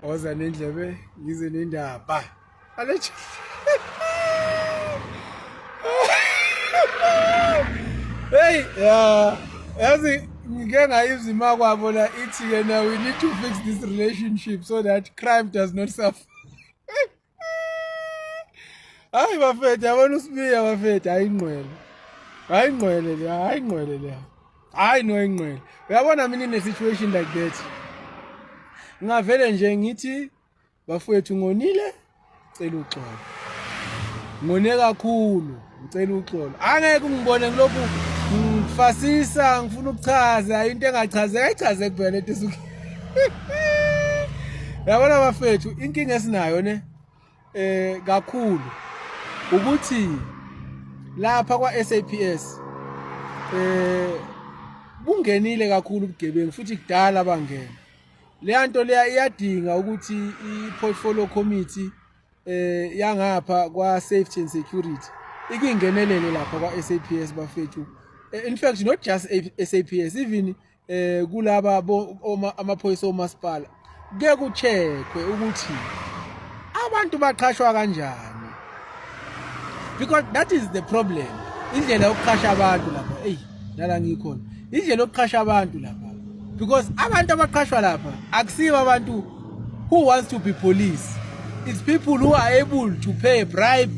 Woza nendlebe ngize nendaba. Allegedly. Hey, yeah. Yazi ngike ngayizwa imakwabo la ithi ke now we need to fix this relationship so that crime does not suffer. Hayi bafethu, yabona uSibiya bafethu, hayi ingqwele. Hayi ingqwele le, hayi ingqwele le. Hayi no ingqwele. Uyabona mina in a situation like that. Ngavele nje ngithi bafethu ngonile, cela uxolo. Ngone kakhulu, ngicela uxolo. Angeke ungibone ngilokhu ngifasisa ngifuna ukuchaza into engachazeka, ayichaze kuphela lento esuke. Yabona bafethu, inkinga esinayo ne kakhulu ukuthi lapha kwa SAPS bungenile kakhulu ubugebengu futhi kudala bangena. Leya nto leya iyadinga ukuthi i-portfolio committee yangapha kwa safety and security ikingenelele lapha kwa SAPS bafethu. In fact, not just SAPS, even kulaba amaphoyisa omasipala, ke kucheckwe ukuthi abantu baqhashwa kanjani, because that is the problem, indlela yokuqhasha abantu lapha. Ey, nala ngikhona, indlela yokuqhasha abantu lapha, because abantu abaqhashwa lapha akusibo abantu who wants to be police. It's people who are able to pay a bribe,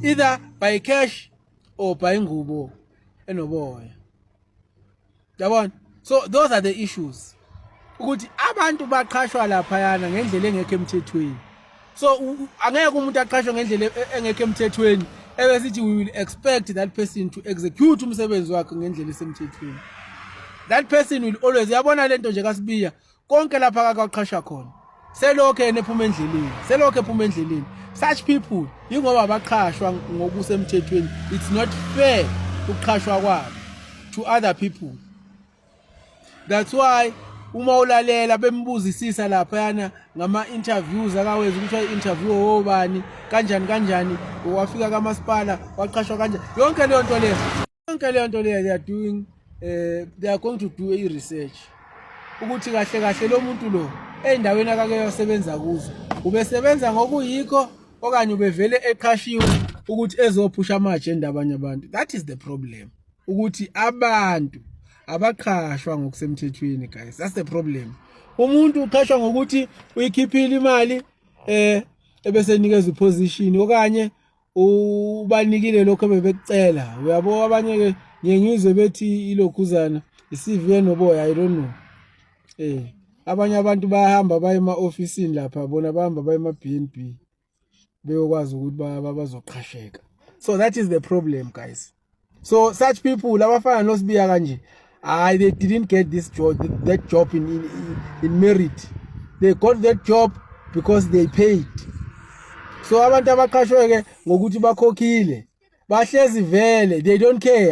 either by cash or by ingubo enoboya, yabona. So those are the issues, ukuthi abantu baqhashwa laphayana ngendlela engekho emthethweni. So angeke umuntu aqhashwe ngendlela engekho emthethweni ebesithi we will expect that person to execute umsebenzi wakhe ngendlela esemthethweni. That person will always, yabona lento nje kaSibiya, konke lapha akaqhashwa khona selokhu yena ephuma endleleni, selokhu ephuma endleleni. Such people, yingoba abaqhashwa ngokusemthethweni. It's not fair ukuqhashwa kwabo to other people. That's why uma ulalela bembuzisisa laphayana ngama-interviews akaweza ukuthi wayi-interview wobani, kanjani kanjani, wafika kamasipala, waqhashwa kanjani, yonke leyo nto leyo, yonke leyo nto leyo, they are going to do a research ukuthi kahle kahle lo muntu lo ey'ndaweni akake yosebenza kuzo ubesebenza ngokuyikho okanye ubevele eqhashiwe ukuthi ezophusha ama-agenda abanye abantu. That is the problem, ukuthi abantu abaqhashwa ngokusemthethweni, guys. That's the problem. Umuntu uqhashwa ngokuthi uyikhiphile imali ebese nikeza iposition okanye ubanikile lokho ebebekucela, uyabo. Abanye ke ngiye ngizwe bethi ilokhuzana i-CV enoboya, I don't know. Abanye abantu bayahamba baye ema-ofisini lapha, bona bahamba baye ema-B&B beyokwazi ukuthi bazoqhasheka. So that is the problem, guys. So such people abafana noSibiya kanje, hayi, they didn't get this job, that job in merit. They got that job because they paid. So abantu abaqhashwe ke ngokuthi bakhokhile bahlezi vele they don't care,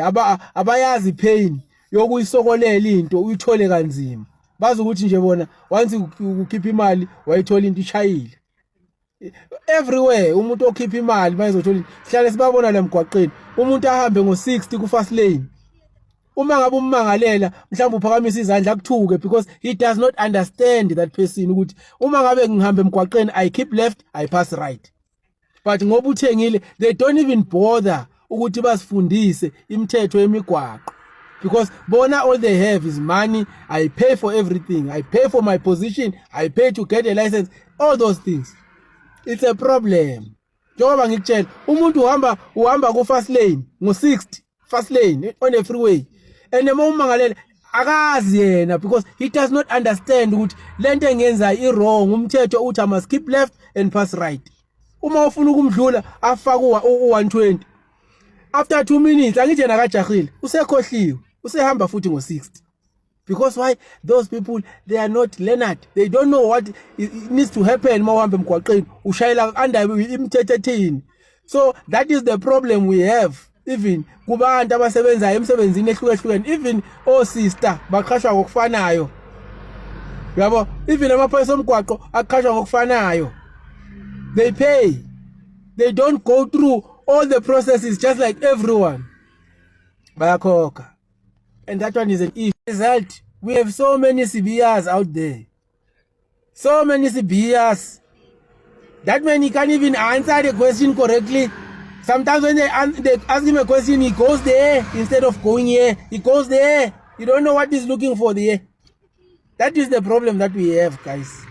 abayazi pain yokuyisokolela into uyithole kanzima. Bazi ukuthi nje bona once ukhipha imali wayithola into, ishayile everywhere. Umuntu okhipha imali bayizothola, sihlale sibabona la emgwaqeni, umuntu ahambe ngo60 ku fast lane, uma ngabe ummangalela mhlawumbe uphakamisa izandla akuthuke, because he does not understand that person ukuthi uma ngabe ngihamba emgwaqeni, I keep left, I pass right. But ngoba uthengile, they don't even bother ukuthi basifundise imithetho yemigwaqo, because bona all they have is money. I pay for everything. I pay for my position, I pay to get a license, all those things. It's a problem. Njengoba ngikutshela, umuntu uhamba ku fast lane ngo60, fast lane on a freeway, and uma umangalela akazi yena, because he does not understand ukuthi lento engenzayo i wrong, umthetho uthi I must keep left and pass right. Uma ufuna ukumdlula afake u120, after 2 minutes, angithi yena akajahile, usekhohliwe, usehamba futhi ngo60. Because why? Those people, they are not learned. They don't know what needs to happen uma uhamba emgwaqeni ushayela under imithetho ethini. So that is the problem we have, even kubantu abasebenzayo emsebenzini ehlukehlukene, even o-sister baqhashwa ngokufanayo, yabo. Even amaphoyisa omgwaqo aqhashwa ngokufanayo. They pay, they don't go through all the processes just like everyone. Bayakhokha, and that one is an issue. Result, we have so many Sibiyas out there. So many Sibiyas. That man, he can't even answer the question correctly. Sometimes when they ask him a question, he goes there instead of going here. He goes there. You don't know what he's looking for there. That is the problem that we have, guys.